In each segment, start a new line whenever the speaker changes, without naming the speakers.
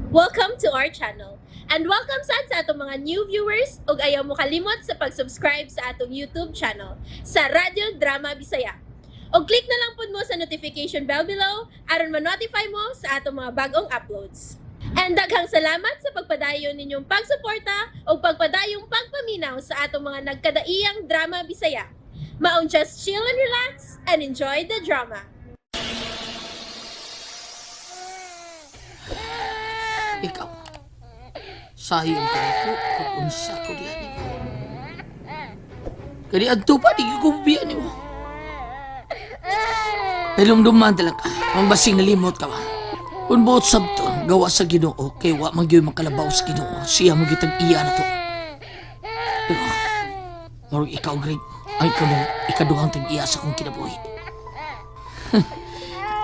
Welcome to our channel. And welcome sad sa atong mga new viewers ug ayaw mo kalimot sa pag-subscribe sa atong YouTube channel sa Radyo Drama Bisaya. Og click na lang pud mo sa notification bell below aron ma-notify mo sa atong mga bagong uploads. And daghang salamat sa pagpadayon ninyong pagsuporta ug pagpadayong pagpaminaw sa atong mga nagkadaiyang drama Bisaya. Maong just chill and relax and enjoy the drama.
Ikaw, sayon ka nako kung unsa ko diha nimo. Kani adto pa, di ko biya nimo. Hilumduman talaga, ang basing nalimot ka ba? Kung buot sabton, gawa sa Ginoo, kay wa man gyud makalabaw sa Ginoo, siya mo gitag iya na to. Pero, murag ikaw, Greg, ay ikaw na ikaduhang tag-iya sa akong kinabuhi.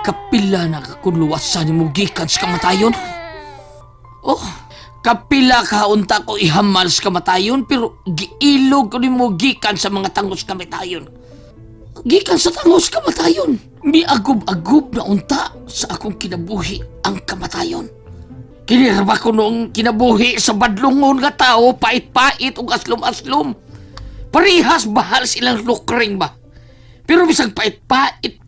Kapila na ka kung luwasan mo gikan sa kamatayon. Oh, kapila ka unta ko ihamal sa kamatayon pero giilog ko nimo gikan sa mga tangos kamatayon. Gikan sa tangos kamatayon. Miagob-agob na unta sa akong kinabuhi ang kamatayon. Kinirba ko noong kinabuhi sa badlungon nga tao, pait-pait ug aslom-aslom. Parihas bahal silang lukring ba? Pero bisag pait-pait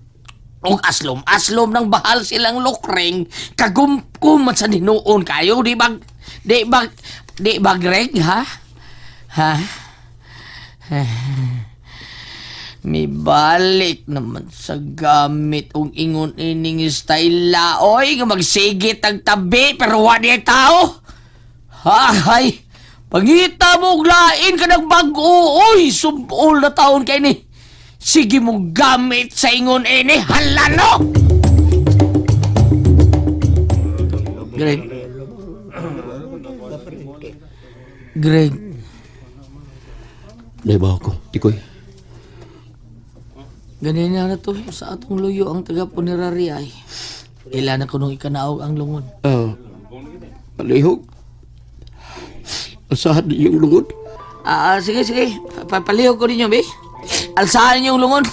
og aslom-aslom ng bahal silang lukring, kagumkum man sa hinuon kayo, di ba, Greg, ha? Ha? Mibalik naman sa gamit og ingon ining style oy nga magsigit ang tabi pero wa niya tao. Hay, pangita mo og lain ka ng bag-o, oy, sumbol na taon kay ni. Sige mo gamit sa ingon ini, halano! Greg. Greg.
Di ba ako, tikoy?
Ganyan na to sa atong luyo ang taga punerarya ay. Ila na kunong ikanaog ang lungon.
Ah, palihog. Asahan ninyong lungod.
Ah, sige, sige. Papalihog ko ninyo, be. Alsahan ninyong lungon.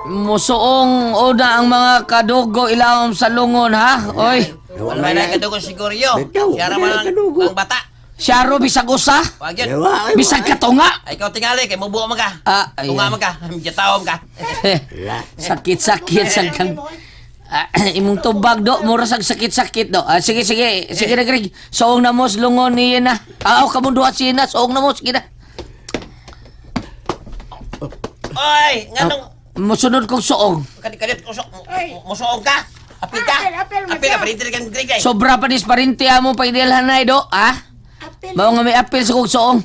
Musuong una ang mga kadugo ilawom sa lungon, ha? Oy,
Wala na kadugo siguro yo.
Bitaw,
Siya
wala
man
na kadugo.
ang bata.
Syaro bisag usa,
Wag yun.
bisag katunga.
Ay, ikaw tingali kay mubuo man ka.
Ah, ayan.
Tunga man ka. Jatawom ka.
Sakit-sakit sa kang... Ah, imong tubag do, mura sag sakit-sakit do. Ah, sige, sige, sige na Greg. Suong na mo, lungon niya na. Ah, oh, kamunduhat siya na, suong na mo, sige na.
Oy, nganong
Musunod kong suong.
kadi kadi usok musuong ka. Apil ka.
Apil, apil,
Apil ka parintir kang Greg ay.
Sobra pa nis parinti mo pa idilhanay do, ah?
Apil.
Mao nga may apil sa kong suong.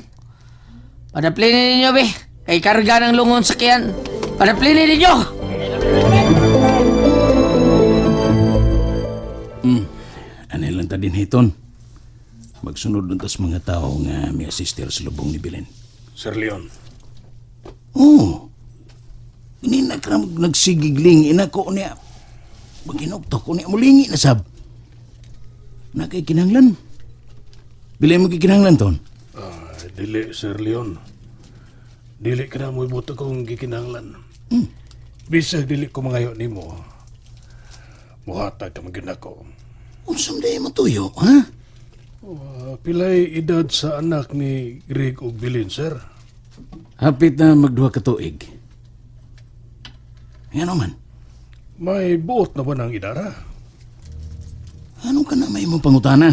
Padaplinin ninyo, be. Kay karga ng lungon sa kiyan. Padaplinin ninyo!
Ano lang ta din hiton. Magsunod nun tas mga tao nga may asister sa lubong ni Belen.
Sir Leon,
Oo. Oh, ini na nagsigigling ina ko niya. Maginokto ko niya mulingi na sab. Na kay kinahanglan. Bilay mo kinahanglan ton.
ah, dili Sir Leon. Dili ka na mo'y buto kong gikinahanglan. Bisag dili ko mangayo nimo. Muhatag ka man gyud nako.
Unsam day mo tuyo, ha?
Ah, pilay edad sa anak ni Greg ug Bilin, sir.
Hapit na magduha ka tuig. Ano man?
May buot na ba ng idara?
Ano ka na may mong pangutana?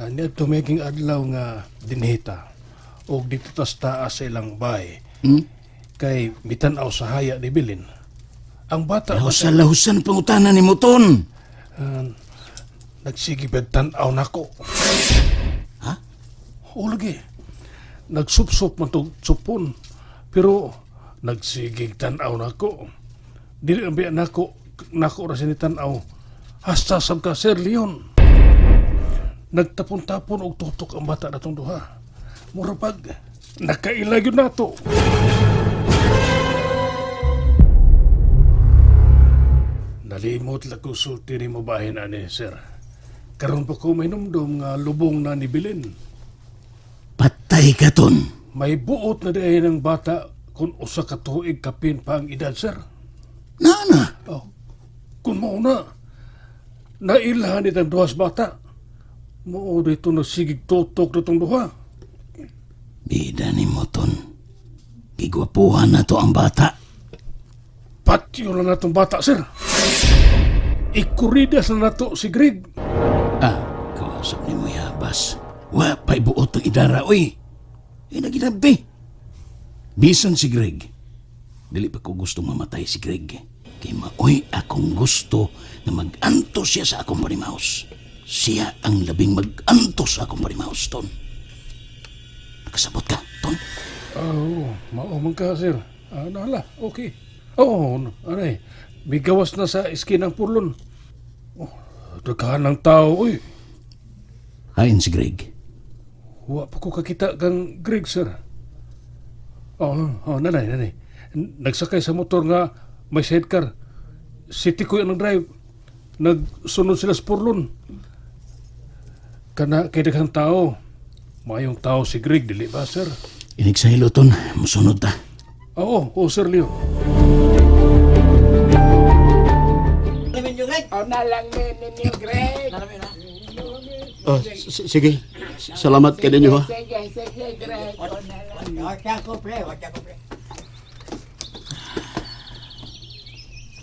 Niadto making adlaw nga dinhita og dito tas taas sa ilang bay. Kay mitan-aw sa haya ni Bilin. Ang bata ba
Lahusan, lahusan pangutana ni mo ton.
uh, nagsige bag tan-aw nako.
Ha?
Oo lagi. Nagsupsop man tog supon. Pero nagsigig tan-aw nako. Dili ang biya nako nako ra sini tan-aw. Hasta sab ka Sir Leon. Nagtapon-tapon og tutok ang bata natong duha. Mura pag nakaila gyud nato. Nalimot lang ko sulti ni mo bahin ani, sir. Karon pa ko mainumdum nga lubong na ni Bilin.
Patay ka ton.
May buot na diay ng bata kung usa ka tuig kapin pa ang edad, sir.
Na na.
Oh, kung mao na. Nailhan itang duhas bata. Mao dito nagsigig tutok na itong duha.
Bida ni mo, Ton. Gigwapuhan na to ang bata.
Patyo na natong bata, sir. Ikuridas na nato si Greg.
Ah, kausap ni mo yabas. Wa pa'y buot ang idara, oy. Ay, naginabdi. Bisan si Greg. Dili pa ko gusto mamatay si Greg. Kay maoy akong gusto na mag-antos siya sa akong panimaos. Siya ang labing mag-antos sa akong panimaos, Ton. Nakasabot ka, Ton?
Oo, mao man ka, sir. Ah, nahala, okay. Oo, anay, may gawas na sa iskinang purlon. Oh, daghan ng tao, oy.
Ayon si Greg.
Wa pa ko kakita kang Greg, sir. Oo, oh, nanay, nanay. Nagsakay sa motor nga may sidecar. City ko ang drive. Nagsunod sila sa purlon. Kana kay daghang tao. Mayong tao si Greg, dili ba, sir?
Inig sa hilo, Ton. Musunod ta.
Oo, oh, Sir Leo.
Ah, sige. Salamat kay ninyo ha.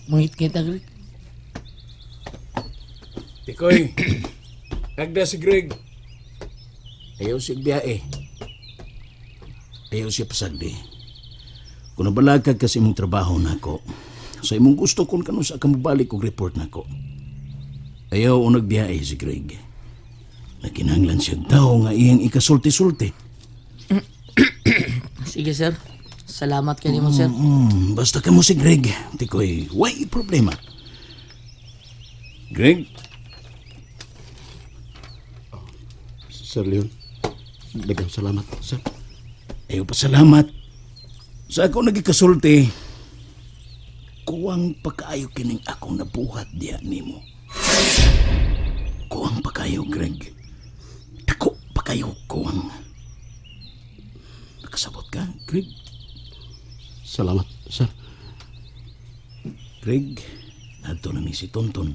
Mangit kita, Greg.
Tikoy, nagda si Greg. Ayaw siya biyae. Ayaw siya pasagdi. Kung nabalagkag ka sa imong trabaho nako, sa imong gusto kung kano sa kamubalik og report nako. Ayaw o nagbiyae si Greg. Nakinahanglan siya daw nga iyang ikasulti-sulti.
Sige, sir. Salamat kay nimo, sir.
Basta ka mo si Greg. Tikoy, way problema. Greg?
Sir Leon, daghang salamat, sir.
Ayaw pasalamat. Sa ako nagikasulti, kuwang pagkaayo kining akong nabuhat diya nimo. Kuwang pagkayo, Greg. Dako pagkayo, kuwang. Nakasabot ka, Greg?
Salamat, sir.
Greg, adto na mi si Tonton.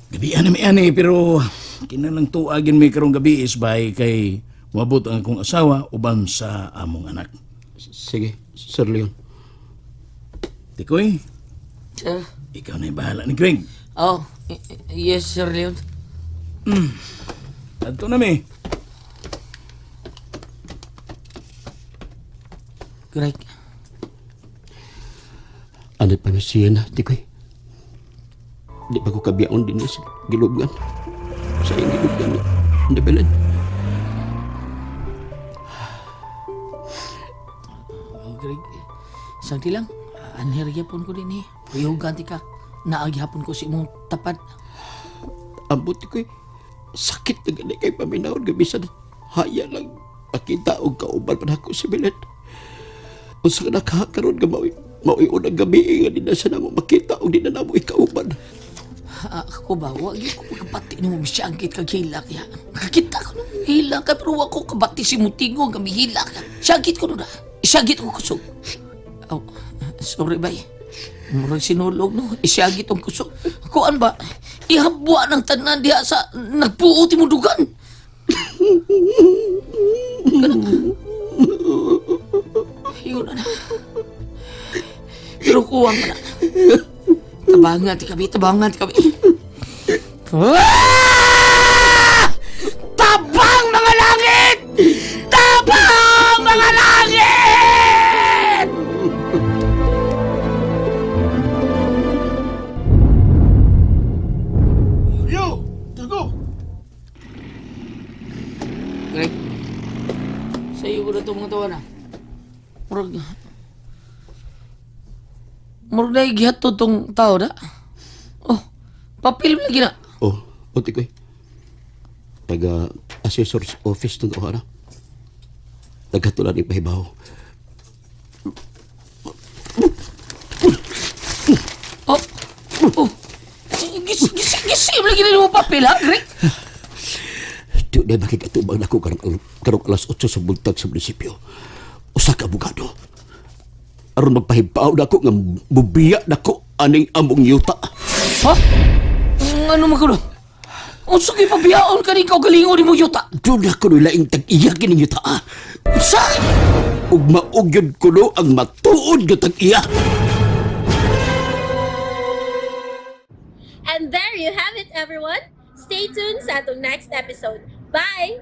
Gabi na mi ani, pero kinalang tuagin mi karong gabi is bay kay moabot ang akong asawa uban sa among anak.
Sige, Sir Leon.
Tikoy,
Sir.
ikaw na bahala ni Greg.
Oh, yes, Sir Leon.
Adto na mi.
Greg,
Ano pa na siya na, Tikoy? Di pa ko kabiyaon din sa gilubgan. Sa iyong gilubgan ni Nabelen.
Oh, Greg. Sangti lang. Anher gyapon ko din eh. Puyugan ti ka. Naagyapon ko si imong tapad.
Ambot, Tikoy. Sakit na gani kay paminawon gabisan. Haya lang makita og kauban pa nako si Belen. Unsa ka nakakaroon nga maoy maoy unang gabi nga di na siya namo makita og di na namo ikauban.
Ah, ako ba, wag yun ko pagkabati nimo bisiyangkit kag hilak ya. Nakakita ko nung hilak ka, pero wag ko kabati si Mutingo nga mihilak ka. Siyangkit ko nun ah. Isiyangkit ko kusog. Oh, sorry bay. Murag sinulog no. Isiyangkit ang kusog. Kuan ba? Ihabwa ng tanan diha sa nagpuo ti mo dugan. Yun na. Pero kuwang na. Tabangan ti kami, tabangan ti kami. Ah! Tabang mga langit! Tabang mga langit!
Yo! Tugo!
Greg, sa iyo ko na itong mga tawa na. Murag... Murag na igihat to tong tao na. Oh, papel lagi na.
Oh, o Tikoy. Taga assessor's office tong tawhana. Nagkatulan ni pahibaw.
Oh, oh. Gis, gis, gisim lagi na yung papel ha, Greg?
Di na makikatubang nako karong karong alas 8 sa buntag sa munisipyo. Usa ka abogado. Aron magpahibaw nako nga mubiya nako aning among yuta.
Ha? Ngano man kuno? Unsa kay pabiyaon ka ning kaugalingon nimo yuta?
Doon na kuno laing tag-iya kining yuta. Ah.
Unsa?
Ug maog yun kuno ang matuod nga tag-iya.
And there you have it, everyone. Stay tuned sa atong next episode. Bye!